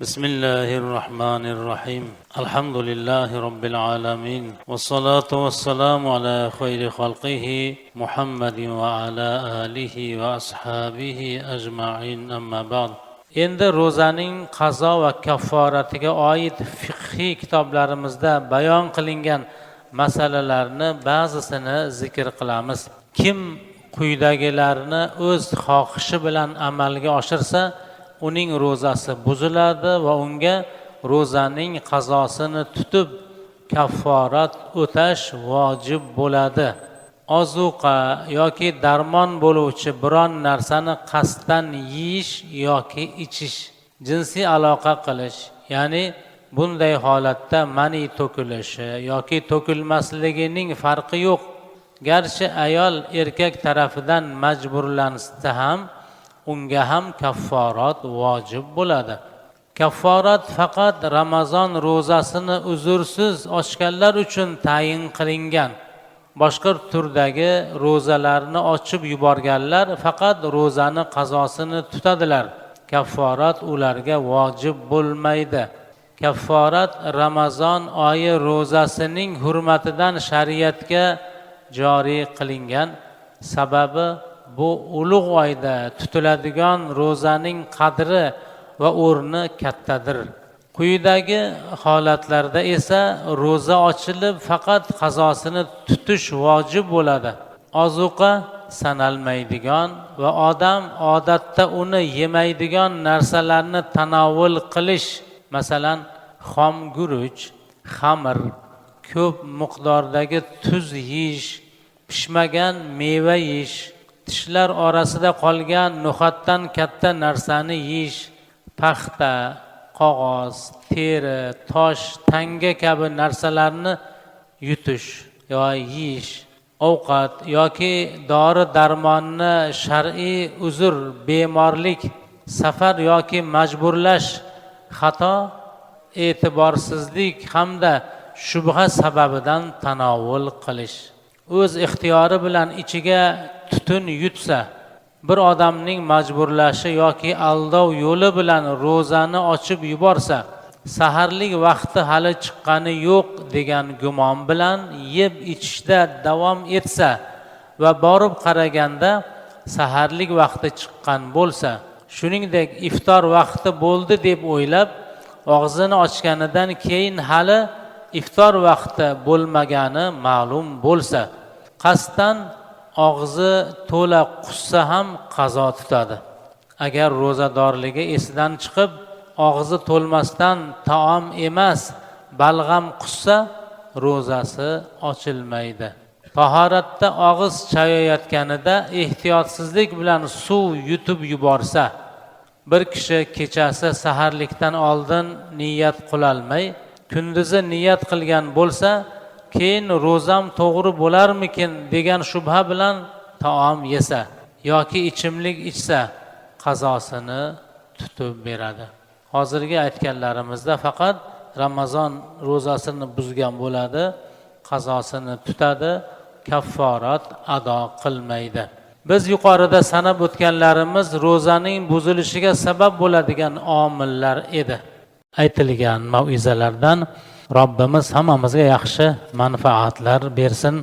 بسم الله الرحمن الرحيم، الحمد لله رب العالمين، والصلاة والسلام على خير خلقه محمد وعلى آله وأصحابه أجمعين، أما بعد. Endi ro'zaning qazo va kafforatiga oid fiqhiy kitoblarimizda bayon qilingan masalalarni ba'zisini zikr qilamiz. Kim quyidagilarni o'z xohishi bilan amalga oshirsa, uning ro'zasi buziladi va unga ro'zaning qazosini tutib, kafforat o'tash vojib bo'ladi: ozuqa yoki darmon bo'luvchi biron narsani qasddan yeyish yoki ichish, jinsiy aloqa qilish, ya'ni bunday holatda mani to'kilishi yoki to'kilmasligining farqi yo'q, garchi ayol erkak tarafidan majburlansa ham, unga ham kafforat vojib bo'ladi. Kafforat faqat Ramazon ro'zasini uzrsiz ochganlar uchun tayin qilingan. Boshqa turdagi ro'zalarni ochib yuborganlar faqat ro'zani qazosini tutadilar, kafforat ularga vojib bo'lmaydi. Kafforat Ramazon oyi ro'zasining hurmatidan shariatga joriy qilingan. Sababi bu ulug' oyda tutiladigan ro'zaning qadri va o'rni kattadir. Quyidagi holatlarda esa ro'za ochilib, faqat qazosini tutish vojib bo'ladi: ozuqa sanalmaydigan va odam odatda uni yemaydigan narsalarni tanovul qilish, masalan, xom guruch, xamir, ko'p miqdordagi tuz yeyish, pishmagan meva yeyish, tishlar orasida qolgan no'xatdan katta narsani yeyish, paxta, qog'oz, teri, tosh, tanga kabi narsalarni yutish yo yeyish, ovqat yoki dori darmonni shar'iy uzr, bemorlik, safar yoki majburlash, xato, e'tiborsizlik hamda shubha sababidan tanovul qilish, o'z ixtiyori bilan ichiga tutun yutsa, bir odamning majburlashi yoki aldov yo'li bilan ro'zani ochib yuborsa, saharlik vaqti hali chiqqani yo'q degan gumon bilan yeb ichishda davom etsa va borib qaraganda saharlik vaqti chiqqan bo'lsa, shuningdek iftor vaqti bo'ldi deb o'ylab og'zini ochganidan keyin hali iftor vaqti bo'lmagani ma'lum bo'lsa, qasddan og'zi to'la qussa ham qazo tutadi. Agar ro'zadorligi esidan chiqib, og'zi to'lmasdan taom emas, balg'am qussa, ro'zasi ochilmaydi. Tahoratda og'iz chayayotganida ehtiyotsizlik bilan suv yutib yuborsa, bir kishi kechasi saharlikdan oldin niyat qilolmay, kunduzi niyat qilgan bo'lsa, keyin ro'zam to'g'ri bo'larmikin degan shubha bilan taom yesa yoki ichimlik ichsa, qazosini tutib beradi. Hozirgi aytganlarimizda faqat Ramazon ro'zasini buzgan bo'ladi, qazosini tutadi, kafforat ado qilmaydi. Biz yuqorida sanab o'tganlarimiz ro'zaning buzilishiga sabab bo'ladigan omillar edi. Aytilgan mauizalardan Robbimiz hammamizga yaxshi manfaatlar bersin.